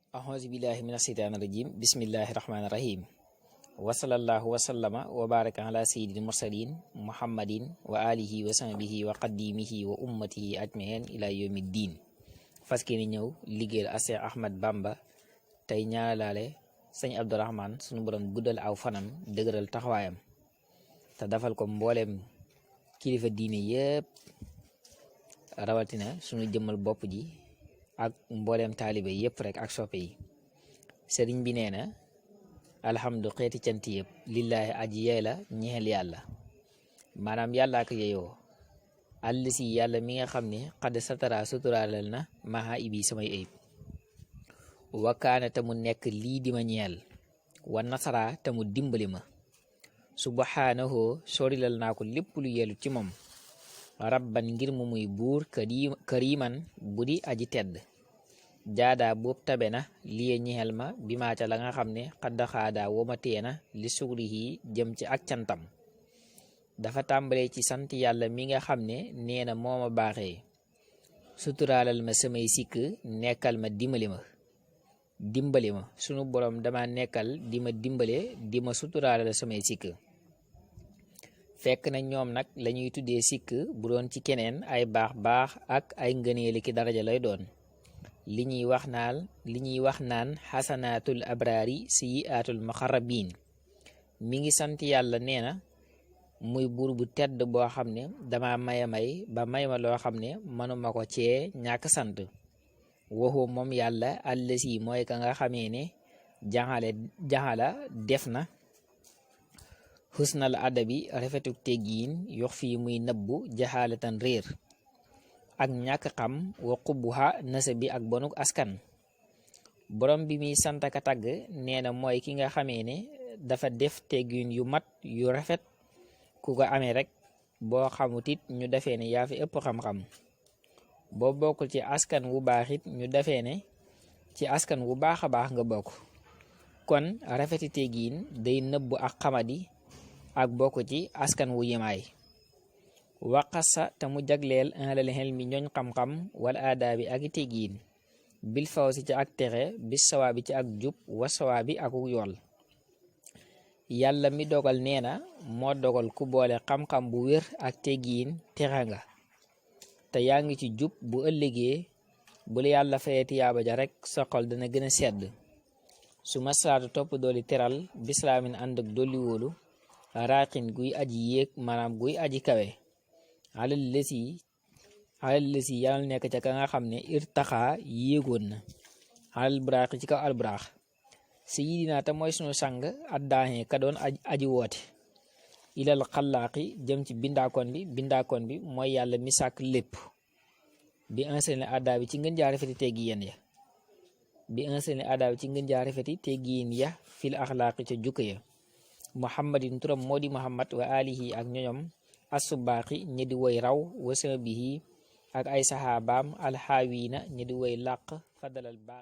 ahousu billahi min asheytaani rajim bismillahi rahmaani rahim wa sallallahu wa sallama wa baraka ala sayyidil mursalin muhammadin wa alihi wa sahbihi wa qadimihi wa ummatihi ajmain ila yawmi ddin fas yéene ñëw liggéeyal a Seex Ahmad Bamba tey ñaanalaale sëñ Abdourahman sunu borom guddal aw fanam dëgëral taxawaayam te dafal ko mbooleem kilifa diine yépp rawatina sunu jëmmal bopp ji ak mbooleem taalibe yépp rek ak soppe yi. sëriñ bi nee na alhamdu xeeti cant yëpp lillaahi aji yeey la ñeel yàlla, maanaam yàllaa ko yeyoo. àll si yàlla mi nga xam ne xadd satara suturaalal na maha ibi samay ayib, wakkaana te mu nekk lii di ma ñeel, wa nasara te mu dimbali ma, subhaanahu sorilal naa ko lépp lu yelu ci moom, rabban ngir mu muy buur kariman bu di aji tedd, jaada boobu tabe na liye ñexel ma bi maa ca la nga xam ne xadda xaada woma teena li sugrihi jëm ci ak cantam. dafa tàmbalee ci sant yàlla mi nga xam ne nee na moo ma baaxee suturaalal ma samay sikk, nekkal ma dimbali ma sunu borom dama nekkal di ma dimbale di ma suturaalal samay sikk. fekk na ñoom nag lañuy tuddee sikk bu doon ci keneen ay baax ak ay ngëneeli ki daraja lay doon. li ñuy wax naan xasanaatul abraari sayyiaatul muqarrabiin. mi ngi sant yàlla nee na muy buur bu tedd boo xam ne dama may ba may ma loo xam ne mënuma ko cee ñàkk sant. waxoo moom yàlla allasi mooy ka nga xamee ne jaxala def na xusnal adabi rafetuk teggiin yox fii muy nëbbu jaxaalatan réer ak ñàkk xam, wa xubbuha nasa bi ak bonuk askan. borom bi muy sant ka tagg nee na mooy ki nga xamee ne dafa def teggiin yu mat yu rafet, ku ko amee rek boo xamutit ñu defee ne yaa fi ëpp xam-xam, boo bokkul ci askan wu baax it ñu defee ne ci askan wu baax a baax nga bokk. kon rafeti teggiin day nëbbu ak xamadi ak bokk ci askan wu yemaay. waqasa te mu jagleel alal xel mi ñooñ xam-xam wala aadaabi ak i teggiin bil faw si ci ak texe bis sawaabi ci ak jub wa sawaabi ak yool. yàlla mi dogal nee na moo dogal ku boole xam-xam bu wér ak teggiin texe nga, te yaa ngi ci jub. bu ëllëgee bu la yàlla fayee tiyaaba ja rek sa xol dana gën a sedd. su ma saatu topp dooli teral bislaamin ànd ak dolli wóolu, raaxin guy aji yéeg maanaam guy aji kawe, alal lësi yàlla nekk ca ka nga xam ne irtaxaa yéegoon na alal buraax ci kaw alburaax. sayidina te mooy sunu sang addaaxe ka doon aji woote ilal xalaaqi jëm ci bindaakoon bi mooy yàlla mi sàkk lépp. bi enseigné addaa bi ci ngën jaa rafeti teggiin ya fil axlaaqi ca jukka ya. muhammadin turam moo di muhammad wa alihi ak ñoñom asubaaxi ñi di woy raw wa sahbihi ak ay saxaabaam alxaawiina ñi di woy làq fadalal baax.